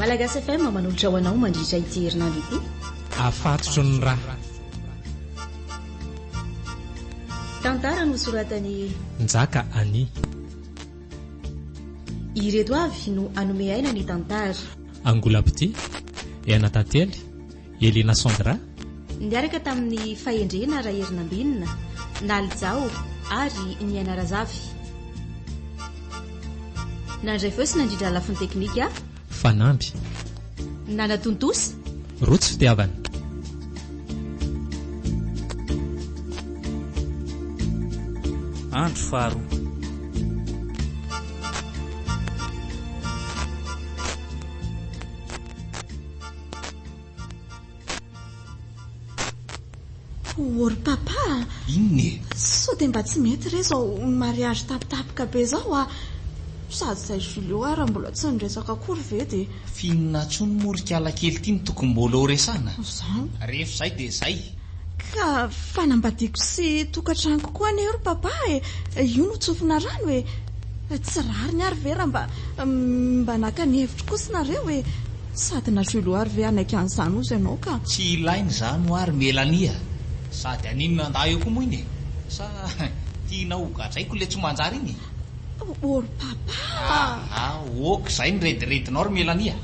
Malagasy FM manolotra ho anao mandritra ity herinandro ity. Afatotro ny ra. Tantara nosoratan'i. Njaka Annie. Ireto avy no hanome aina ny tantara. Angola Petit, Aina Tantely, Elina Sandra. Niaraka tamin'i Fahendrena Raherinambinina, Nalijao ary Niaina Razafy. Nandray feo sy nandrindra lafiny teknika. Fanamby. Nanatontosa. Rotsy fitiavana. Andro faharoa. O ry papa a! Inona e? Sao dia mba tsy mety re izao mariage tampotampoka be izao a! Sady izay Julio ary mbola tsy niresaka akory ve dia. F'inona intsony moa ry kala kely ity no tokony mbola ho resahana? Izany. Rehefa izay dia izay. Ka fanambadiako sy tokantranoko koa anie io ry papa e! Io no tsofina rano e! Tsy rariny ary ve raha mba mba naka ny hevitro kosa nareo e! Sady na Julio ary ve hanaiky an'izany ozy ianao ka! Tsy ilaina izany hoa ry Melanie a! Sady haninona handà eo koa moa iny e! Sa tianao ho gadraiko ilay tsy manjary iny e? Oh ry papa a! Aa ok izay ny rediredinao ry Melanie a!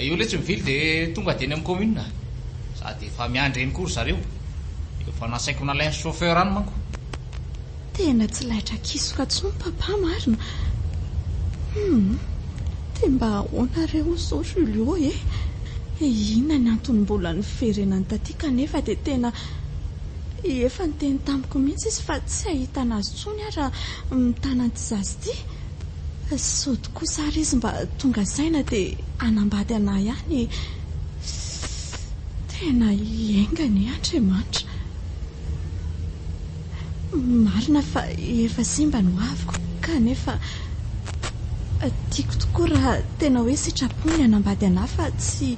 Io letsy mivily dia tonga dia eny amin'ny commune. Sady efa miandry eny koa ry zareo. Efa nasaiko nalain'ny chauffeur any manko. Tena tsy laitra kisoka tsony papa marina. Humm dia mba ahoana re hozy zao Julio e? Inona ny antony mbola niverenany taty kanefa dia tena efa niteny tamiko mihitsy izy fa tsy hahitana azy tsony aho raha mitana an'ity zaza ity. Sao kosa ary izy mba tonga saina dia hanambady anah ihany e! Tena enga anie Andriamanitra. Marina fa efa simba ny hoaviko kanefa tiako tokoa raha tena hoe sitrapony ny hanambady anah fa tsy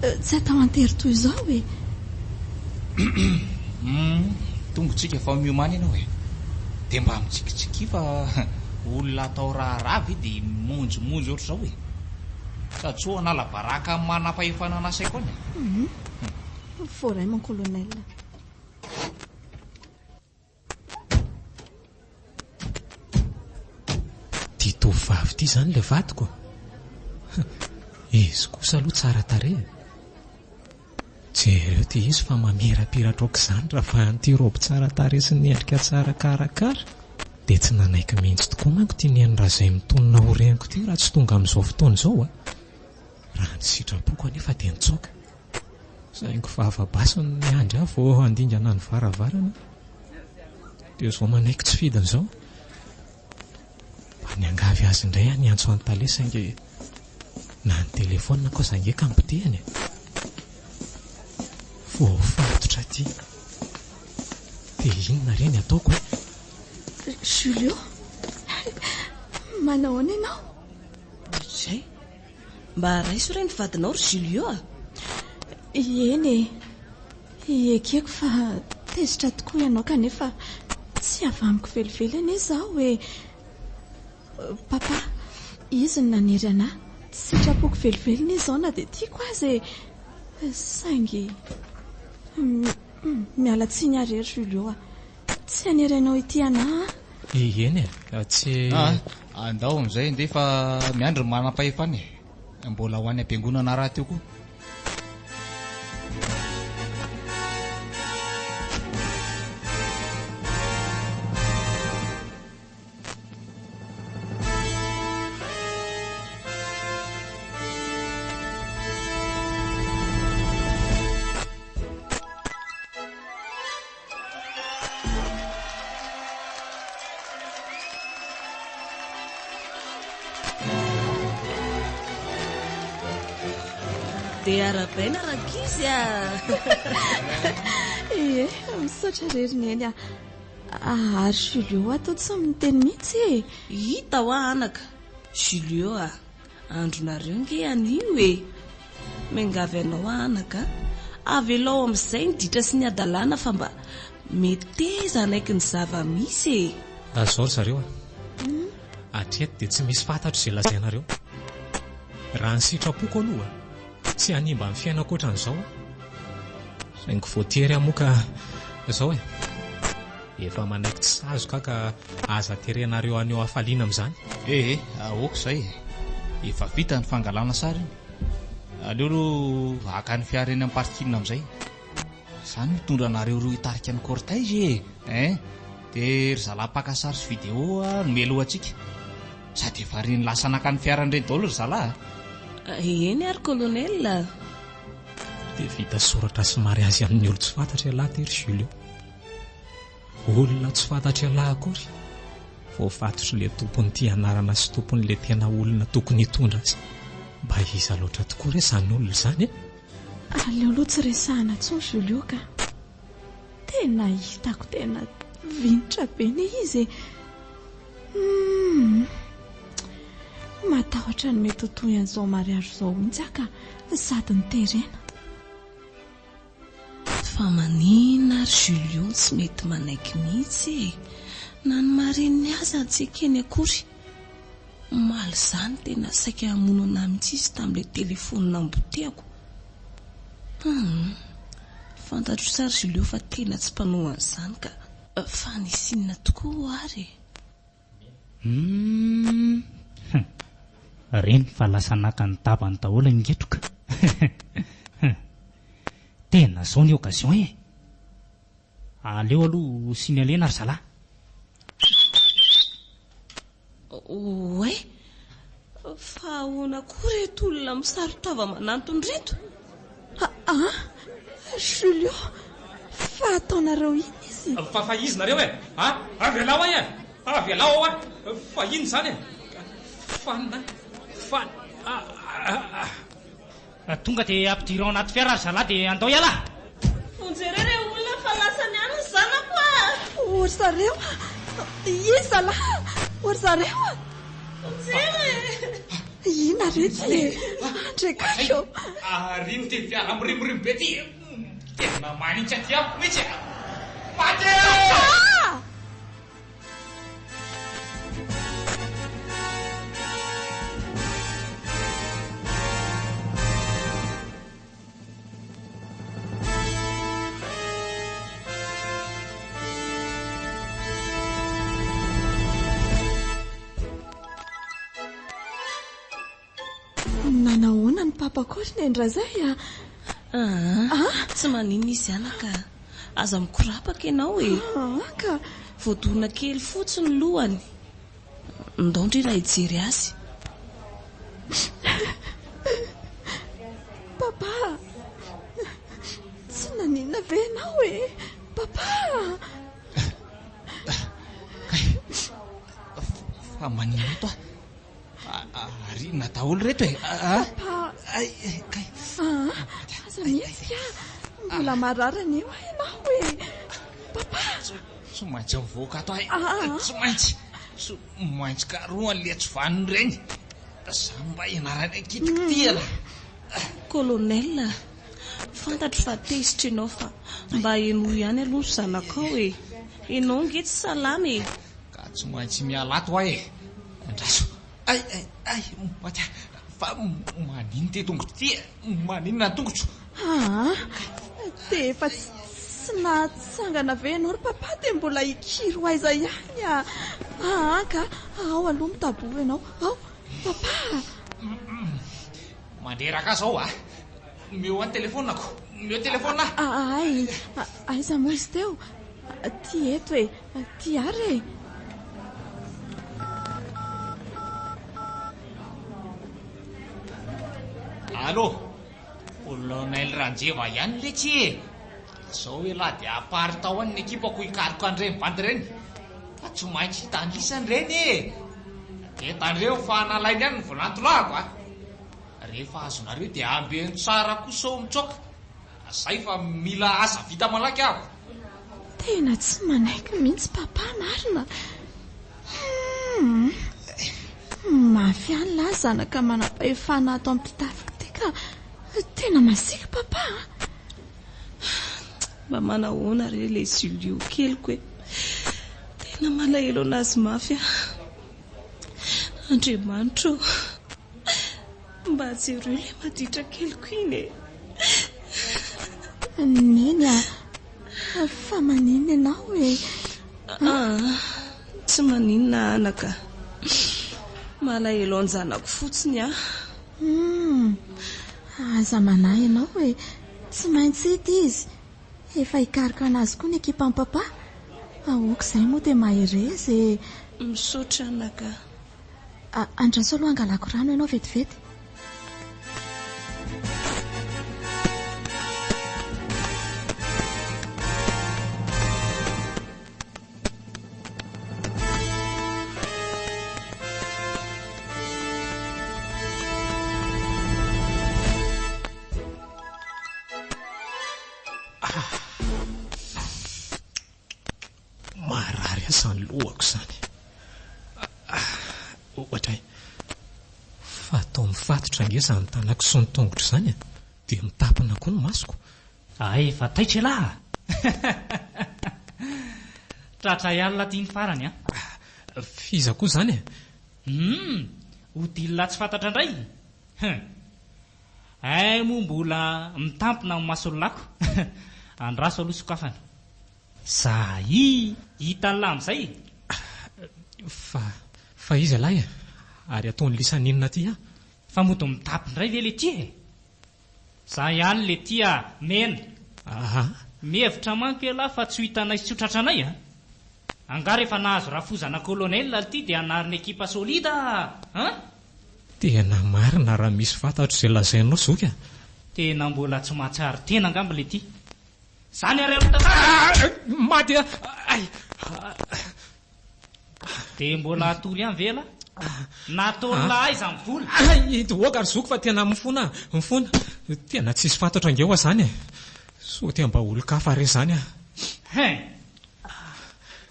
tsy atao an-tery toy izao e! Humm, tonga tsika fa miomàna ianao e! Dia mba mitsikitsikia fa olona atao raharaha ve dia mimonjimonjy ohatr'izao e! Sady sao hanala baraka amin'ny manampahefana nasaiko any e! Humm, voaray mon colonel. Ty tovovavy ity izany ilay vadiko? Izy kosa aloha tsara tarehy e! Jereo ity izy fa mamirapiratra aok'izany ravahan'ity robe tsara tarehy sy ny endrika tsara karakara. Dia tsy nanaiky mihitsy tokoa manko ity Neny Razay mitonona ho reniko ity raha tsy tonga amin'izao fotoana izao a! Raha ny sitrapoko anefa dia nitsoaka. Saingy vava basy no niandry ahy vao handingana ny varavarana. Dia izao manaiky tsy fidiny izao. Mba niangavy azy indray aho niantso an'i Tale saingy na ny telefaonina koa aza ange ka nipitehany e. Voafatotra aty. Dia inona re ny ataoko e? Julio, manao ahoana ianao? Izay. Mba raiso re ny vadinao ry Julio a! Eny e! Ekeko fa tezitra tokoa ianao kanefa tsy avy amiko velively anie izaho e! Papa, izy no nanery anà. Tsy sitrapoko velively anie izao na dia tiako aza e! Saingy miala tsiny aho re ry Julio a! Tsy hanery anao hitia anà aho. Eny e! Tsy. Andao amin'izay andeha fa miandry ny manam-pahefana e! Mbola ho any am-piangonana rahateo koa. Dia arahabaina rankizy a! Ie, misaotra re ry Neny a! Ary Julio ato tsy miteny mihitsy e! Hita hoa anaka! Julio a! Andronareo nge anio e! Miangavy anao aho anaka a! Avelao amin'izay ny ditra sy ny hadalana fa mba meteza hanaiky ny zava-misy e! Izao ry zareo a! Hatreto dia tsy misy fantatro izay lazainareo. Raha ny sitrapoko aloha, tsy hanimba ny fiainako ohatran'izao aho. Saingy voatery aho moa ka izao e. Efa manaiky tsy sazoka aho ka aza terenareo haneho hafaliana amin'izany. Eh eh, aoka izay e. Efa vita ny fangalana sary iny. Aleo aloha haka ny fiara eny amin'ny parking amin'izay. Za no hitondra anareo roa hitarika ny cortège e! Hein! Dia ry zalahy mpaka sary sy vidéo no mialoha antsika. Sady efa reny lasa naka ny fiarany ireny daholo ry zalahy a! Eny ary colonel a! Dia vita soratra sy mariazy amin'ny olon-tsy fantatra ialahy ity ry Julio. Olona tsy fantatr'ialahy akory. Voafatotry ilay tompon'ity anarana sy tompon'ilay tena olona tokony hitondra azy. Mba iza loatra tokoa re izany olona izany e? Aleo aloha tsy resahana intsony Julio ka. Tena hitako tena vinitra be anie izy e. Humm. Matahotra ny mety ho tohin'izao mariage izao mihitsy aho ka sady niterena. Fa maninona ary Julio tsy mety manaiky mihitsy e? Na ny marraine aza tsy ekeny akory. Omaly izany tena saika hamono anah mihitsy izy tamin'ilay telefaonina nopotehako. Humm. Fantatro tsara Julio fa tena tsy mpanao an'izany ka. Fa nisy inona tokoa ho'a ary e? Humm. Reny fa lasa naka ny dabany daholo ny ngetroka. Hum. Tena zao ny occasion e! Aleo aloha signalena ry zalahy. Oay! Fa ahoana koa ireto olona misaron-tava manantona ireto? Aa! Julio, fa ataonareo inona izy? Fa fa izy nareo e! A! Avelao ahy e! Avelao aho a! Fa inona izany e? Fanina! Fan. A! A! Tonga dia ampidiro ao anaty fiara ry zalahy dia andao hiala! Vonjereo re olona fa lasany any ny zanako a! O ry zareo a! Iza zalahy a! O ry zareo a! Vonjeo e! Inona re ty e? Andry akaiky ô! Ary ino ty fiara mirimorimo be ty? Tena manitsy aty amiko mihitsy e! Maty e! Papa! Nanahoana ny papa koa ry neny Razay a? Aa, tsy maninona izy anaka. Aza mikorapaka ianao e. Aa ka. Voadona kely fotsiny ny lohany. Ndao ndry raha hijery azy. Papa a! Tsy naninona ve ianao e? Papa a! Kay, fa maninona eto aho? Ary inona daholo ireto e? Papa! Kay! Aa, aza mihetsika! Mbola marary anie hoa ianao e! Papa! Tsy maintsy mivoaka ato aho e! Tsy maintsy! Tsy maintsy karohany le tsy vanona ireny! Zany mba ianarany ankitikitihana! Colonel, fantatro fa tezitra ianao fa mba henoy ihany aloha ny zanakao e! Ianao ange tsy salama e! Ka tsy maintsy miala ato aho e! Andraso! Ay ay ay! Maty aho! Fa maninona ity tongotro ity e? Maninona ny tongotro? Aa! Dia efa tsy nahatsangana ve ianao ry papa dia mbola hikiry ho aiza ihany a! Aa ka! Ao aloha mitaboho ianao! Ao! Papa a! Mandreraka ahy izao a! Omeo ahy ny telefaoniko! Omeo telefaonina aho! Ay! Aiza moa izy teo? Ty eto e! Ty ary e! Allô! Colonel Ranjeva ihany letsy e! Zao elah dia aparitao any ny ekipako hikaroka an'ireny bandy ireny fa tsy maintsy hitanisa an'ireny e! Dia tandremo fa nalainy any ny volan-tolahako a! Rehefa azonareo dia ambeno tsara koa sao mitsoaka. Zay fa mila asa vita malaky aho. Tena tsy manaiky mihitsy papa marina. Humm. Mafy ihany lahy zanaka manam-pahefana ato amin'ity tafika ity ka. Tena masiaka papa a. Mba manahoana re ilay Julio keliko e. Tena malahelo anazy mafy aho. Andriamanitra ô. Mba jereo ilay maditra keliko iny e! Neny a! Fa maninona ianao e? Ah, tsy maninona anaka. Malahelo an-janako fotsiny aho. Hum, aza manahy ianao e! Tsy maintsy hita izy. Efa hikaroka anazy koa ny ekipan'i papa. Aoka izay moa dia mahereza e! Misaotra anaka. Andraso aloha hangalako rano ianao vetivety. Marary ahy izany lohako izany. Ohatra e. Fa atao mifatotra ange izany tanako sy ny tongotro izany e. Dia mitapina koa ny masoko. Hay efa taitra elah a! Tratra ihany lahy ty ny farany an! F'iza koa izany e? Humm! Odile tsy fantatra indray? Hum! Hay moa mbola mitampina ny mason'ny lako. Andraso aloha sokafana. Zay! Hitan'lah amin'izay e! Fa, fa iza lahy e? Ary ataon'i lisany inona aty aho? Fa mody mitapy indray ve le ty e? Za ihany le ty a! Mena! Aha! Mihevitra manko ialahy fa tsy ho hitanay sy tsy ho tratranay a! Angaha rehefa nahazo rafozana colonel lty dia hanarina ekipa solida a! Tena marina raha misy fantatro izay lazainao zoky a! Tena mbola tsy mahatsiaro tena angamba le ty. Zany ary aloha tantara e! Maty a! Ay! Dia mbola hatory ihany ve elah? Nataon'lah aiza ny vola? Ay! Oka ry zoky fa tena mifona a! Mifona! Tena tsisy fantatro ange hoa zany e! Sao dia mba olon-kafa re zany a! Hein!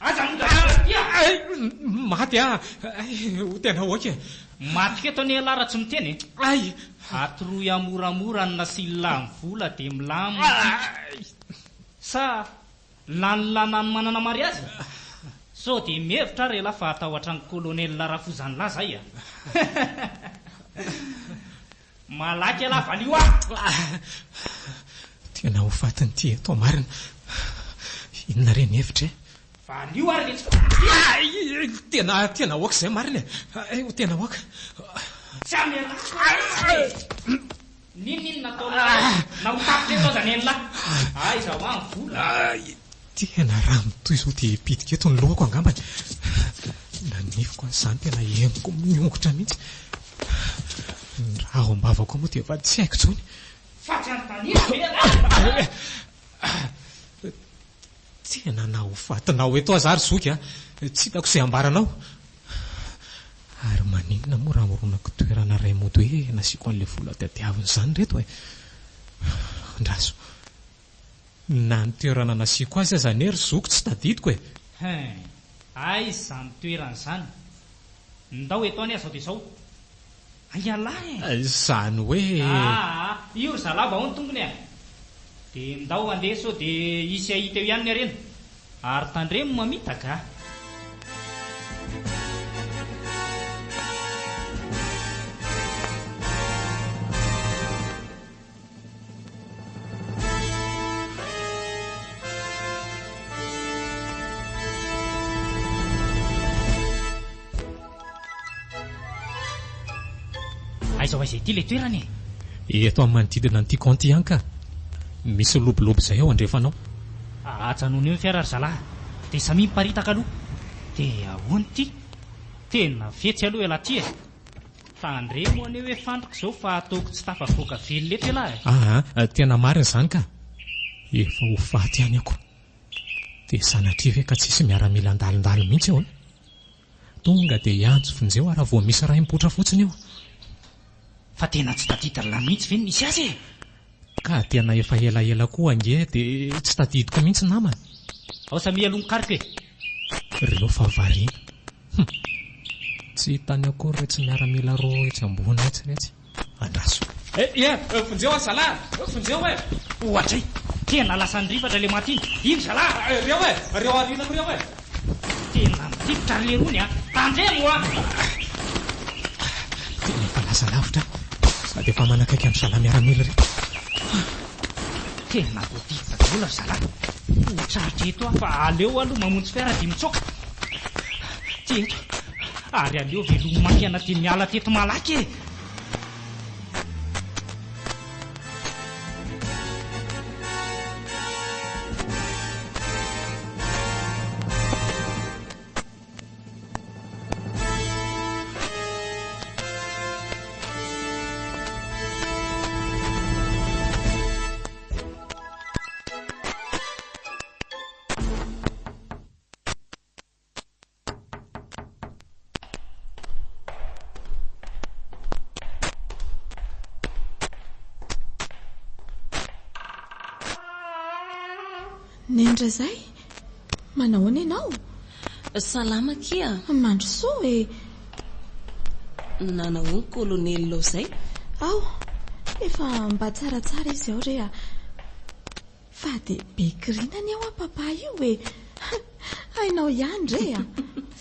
Aza mody aty a! Ay! Maty a! Ay! Ho tena oka e! Maty keto anie elah raha tsy miteny e! Ay! Atoroy amoramora ny nasian'lah ny vola dia milamina tsika. Sa lany lany manana mariazy? Sao dia mihevitra ary elah fa hatahotra an'i Colonel rafozan'lah zay a! Malaky elah valio aho! Tena ho fatin'ity eto marina. Inona re ny hevitra e? Valio ary le tsy Ay! Tena tena aoka izay marina e! Ay, tena aoka. Tsy hamelako anao e! N'inon'inona ataonao eo, na ho tapitra eto aza nen'lah. Aiza hoa ny vola? Ay! Tena raha mitohy izao dia hipitika eto ny lohako angambany. Na ny nifiko aza izany tena henoko miongotra mihitsy. Ny raha ao am-bavako ao moa dia efa tsy haiko intsony. Fa tsy anontaniana ve ialahy? Tena na ho fatinao eto aza ary zoky a! Tsy hitako izay ambaranao. Ary maninona moa raha horonako toerana iray mody hoe nasiako an'ilay vola tadiaviny izany ireto e? Andraso. Na ny toerana nasiako azy aza anie ry zoky tsy tadidiko e! Hein! Aiza izany toerana izany? Ndao eto anie izao dia izao. Hay ialahy e! Izany hoe. Aa! Io ry zalahy vao ny tongony a! Dia ndao handeha sao dia hisy hahita eo ihany ny harena. Ary tandremo mamitaka a! Aiza ho aiza ity ilay toerana e? Eto amin'ny manodidina an'ity kaonty ihany ka. Misy lobolobo izay ao andrefana ao. Ajanony eo ny fiara ry zalahy dia samia miparitaka aloha. Dia ahoana ity? Tena fetsy aloha ialahy ity e! Tandremo anie hoe fandrika izao fa ataoko tsy tafavoaka velona eto ialahy e! Aa, tena marina izany ka! Efa ho faty ihany ako. Dia sanatria ve ka tsisy miaramila andalondalo mihitsy eo e? Tonga dia hiantso vonjeo aho raha vao misy ray mipoitra fotsiny eo. Fa tena tsy tadidin'lah mihitsy ve ny misy azy e? Ka tena efa elaela koa ange dia tsy tadidiko mihitsy nama. Ao samia aloha mikaroka e! Reo fa variana. Hum! Tsy hitany akory retsy miaramila roa etsy ambony etsy retsy. Andraso. Eh eh! Vonjeo aho zalahy! Vonjeo eh! Ohatray! Tena lasa nirifatra le maty iny! Iny zalahy! Reo eh! Reo aorianako reo eh! Tena mitifitra ry lerony a! Tandremo a! Tena efa lasa lavitra aho. Dia efa manakaiky an-dry zalahy miaramila ireto. Tena voadiditra daholo ry zalahy. Ho tratra eto aho fa aleo aloha mamonjy fiara dia mitsoaka. Ty eto. Ary aleo velomy mangina dia miala teto malaky e! Nendra izay? Manahoana ianao? Salama akia. Mandrosoa e. Nanahoana colonel ao izay? Ao, efa mba tsaratsara izy ao re a. Fa dia be kirina anie hoa papa io e! Hainao ihany re a!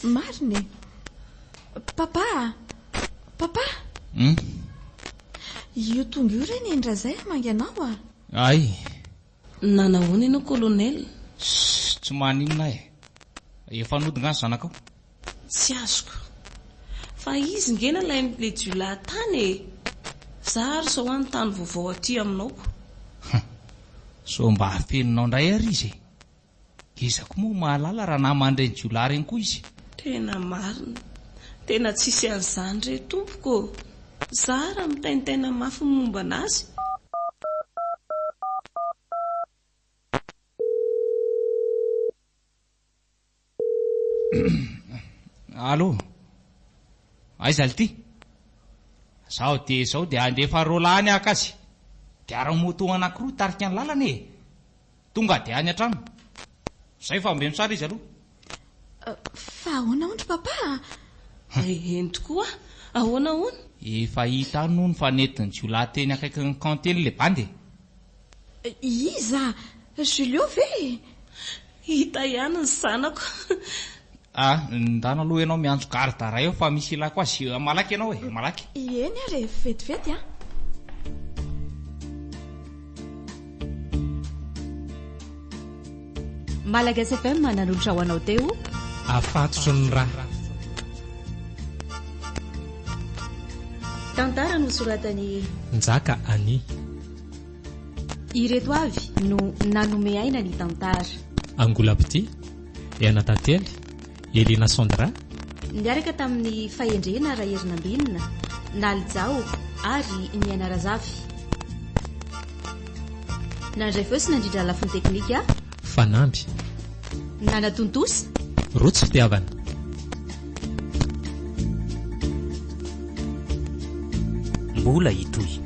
Marina e! Papa a! Papa! Hum? Io tonga io re Neny hamangy anao a! Ay! Nanahoana ianao colonel? Ssss, tsy maninona ahy e! Efa nody nga ny zanakao? Tsy azoko. Fa izy nge nalain'ilay jiolahy tany e! Za ary zao hanontany vaovao aty aminao ko. Hum! Sao mba afeninao indray ary izy e! Iza koa moa mahalala raha naman'ireny jiolahy ireny koa izy? Tena marina. Tena tsisy an'izany re tompoko ô! Za ary mitaintaina mafy ny momba an'azy. Allô? Aiza lty? Zaho dia izao dia handefa roalahy any haka azy. Dia ara moto anankiroa hitarika ny lalana e! Tonga dia any an-trano. Izay fa ambeno tsara izy aloha. Fa ahoana hono ry papa a? Eny tokoa, ahoana hono? Efa hita any hono fa nentin'ny jiolahy teny akaikin'ny camp teny ilay bandy e! Iza? Julio ve e? Hita ihany ny zanako. Ah, ndana aloha ianao miantso garde ray eo fa misy ilako azy. Malaky ianao e, malaky. Eny ary e, vetivety an. Malagasy FM nanolotra ho anao teo. Afatotry ny ra. Tantara nosoratan'i. Njaka Annie. Ireto avy no nanome aina ny tantara. Angola Petit, Aina Tantely, Elina Sandra. Niaraka tamin'i Fahendrena Raherinambinina, Nalijao ary Niaina Razafy. Nandray feo sy nandrindra lafiny teknika. Fanamby. Nanatontosa. Rotsy fitiavana. Mbola hitohy.